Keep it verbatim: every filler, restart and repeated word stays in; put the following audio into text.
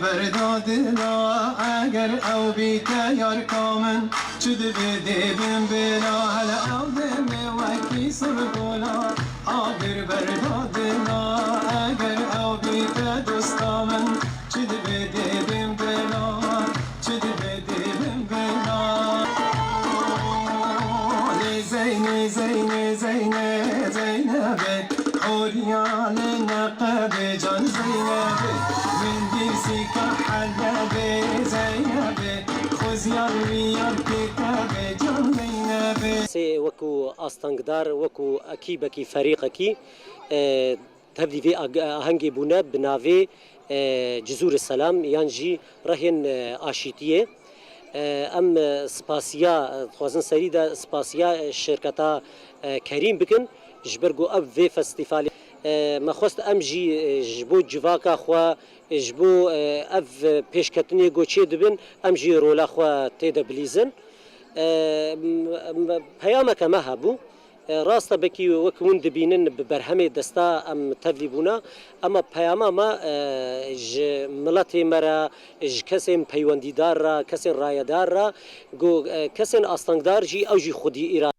Berdadina eger ew bîte yarka min, çi dibe dê bin bila, hele ew demê wekî sirgola, agir berdadina eger ew bîte dosta min, çi dibe dê bin bila, çi dibe dê bin bila. Lê Zeynê, Zeynê, Zeynê, Zeynebê, horiya li neqebê can Zeynebê, min dîrsîka Helebê Zeynebê, xweziyar wî yar pê tebê can Zeynebê. Sê wekû astengdar, wekû ekîbekî, ferîqekî, e, tevlî vê ag-, ahengê bûne bi navê, e, Cizûr Selam yan jî rehên, e, aşîtiyê. E, em, e, spasiya, e, dixwazin serî de spasiya, e, şirketa, e, Kerîm bikin, ji ber ku ev vê festîvalê, e, me xwest em jî, e, ji bo civaka xwe, e, ji bo, e, ev, e, pêşketinê ku çê dibin, em jî rola xwe tê de bilîzin. E, m-, m-, peyameke me hebû. E, rast e, belkî wek hûn dibînin, bi berhemê desta em tevlî bûne, ema peyama me, e, ji miletê me re, ji kesên peywendîdar re, kesên rayedar re, ku, e, kesên astengdar jî, ew jî xwedî îra